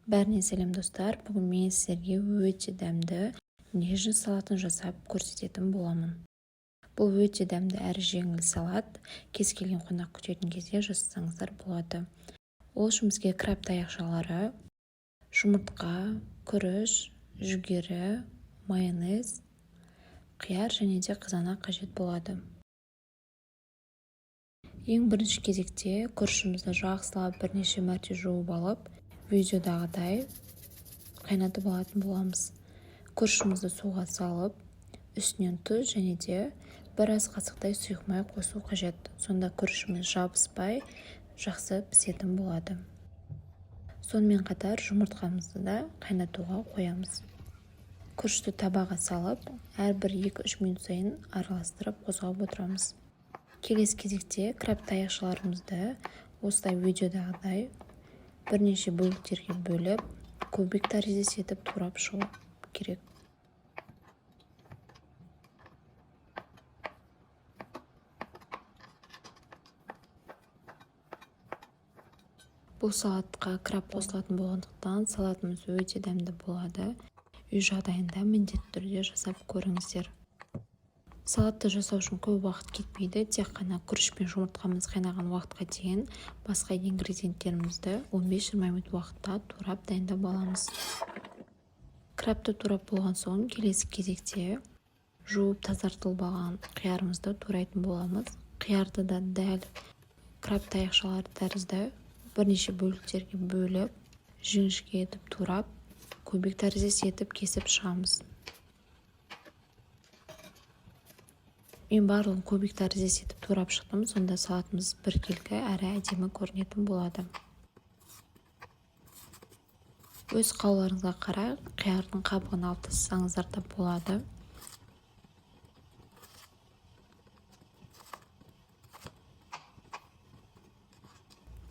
Бәріне сәлем, достар! Бүгін мен сіздерге өте дәмді нежный салатын жасап көрсететін боламын. Бұл өте дәмді әрі жеңіл салат. Кез келген қонақ күтетін кезде жасасаңыздар болады. Ол үшін бізге краб таяқшалары, жұмыртқа, күріш, жүгері, майонез, қияр және де қызанақ қажет болады. Ең бірінші кезекте күрішімізді жақсылап бірнеше мәрте жуып алып, видеодағыдай қайнатып алатын боламыз. Күрішімізді суға салып, үстінен тұз және де бір ас қасықтай сұйық май қосу қажет. Сонда күрішіміз жабыспай, жақсы пісетін болады. Сонымен қатар жұмыртқамызды да қайнатуға қоямыз. Күрішті табаға салып, әрбір 2-3 минут сайын араластырып, қозғап отырамыз. Келесі кезекте краб таяқшаларымызды осылай видеодағыдай бірнеше бөліктерге бөліп, кубик тәріздес етіп турап шығу керек. Бұл салатқа краб қосылатын болғандықтан, салатымыз өте дәмді болады. Үй жағдайында міндетті түрде жасап көріңіздер. Салатты жасау үшін көп уақыт кетпейді. Тек қана күріш пен жұмыртқамыз қайнаған уақытқа дейін басқа ингредиенттерімізді 15-20 минут уақытта турап, дайындап аламыз. Крабты турап болған соң, келесі кезекте жуып тазартылып алған қиярымызды турайтын боламыз. Қиярды да дәл краб таяқшалары тәрізді бірнеше бөліктерге бөліп, жіңішке етіп турап, кубик тәріздес етіп кесіп шығамыз. Мен барлығын кубик тәріздес етіп турап шықтым. Сонда салатымыз біркелкі әрі әдемі көрінетін болады. Өз қалауларыңызға қарай қиярдың қабығын алып тастасаңыздар да болады.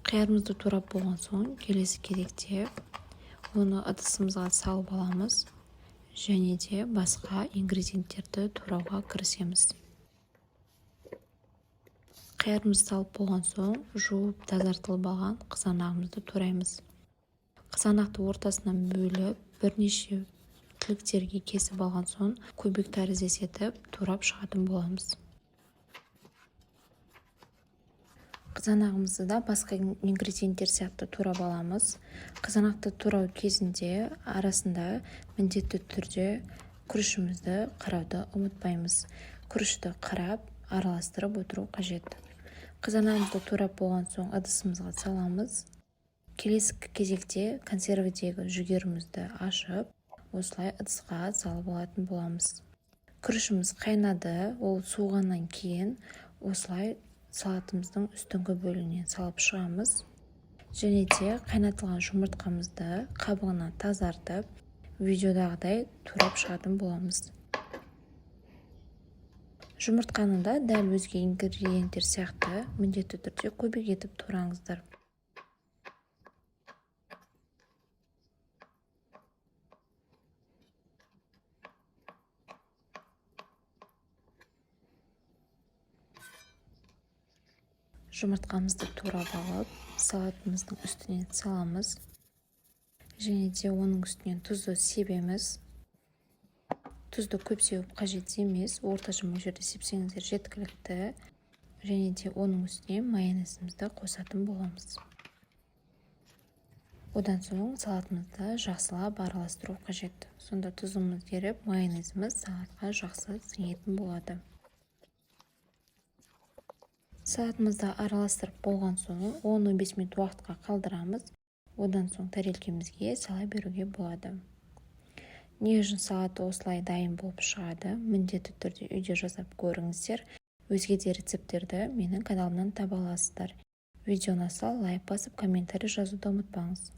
Қиярымызды турап болған соң, келесі кезекте оны ыдысымызға салып аламыз және де басқа ингредиенттерді турауға кірісеміз. Қиярымызды салып болған соң, жуып тазартылып алған қызанағымызды тураймыз. Қызанақты ортасынан бөліп, бірнеше тіліктерге кесіп алған соң, кубик тәріздес етіп турап шығатын боламыз. Қызанағымызды да басқа ингредиенттер сияқты турап аламыз. Қызанақты турау кезінде арасында міндетті түрде күрішімізді қарауды ұмытпаймыз. Күрішті қарап, араластырып отыру қажет. Қызанағымызды турап болған соң, ыдысымызға саламыз. Келесі кезекте консервідегі жүгерімізді ашып, осылай ыдысқа салып алатын боламыз. Күрішіміз қайнады. Ол суығаннан кейін осылай салатымыздың үстіңгі бөлігінен салып шығамыз және де қайнатылған жұмыртқамызды қабығынан тазартып, видеодағыдай турап шығатын боламыз. Жұмыртқаны да дәл өзге ингредиенттер сияқты міндетті түрде кубик етіп тураңыздар. Жұмыртқамызды турап алып, салатымыздың үстінен саламыз және де оның үстінен тұзды себеміз. Тұзды көп сеуіп қажет емес, орташа мөлшерде сепсеңіздер жеткілікті. Және де оның үстіне майонезімізді қосатын боламыз. Одан соң салатымызды жақсылап араластыру қажет. Сонда тұзымыз еріп, майонезіміз салатқа жақсы сіңетін болады. Салатымызды араластырып болған соң, 10-15 минут уақытқа қалдырамыз. Одан соң тарелкемізге сала беруге болады. Нежный салаты осылай дайын болып шығады. Міндетті түрде үйде жасап көріңіздер. Өзге де рецепттерді менің каналымнан таба аласыздар. Видео ұнаса, лайк басып, комментарий жазуды ұмытпаңыз.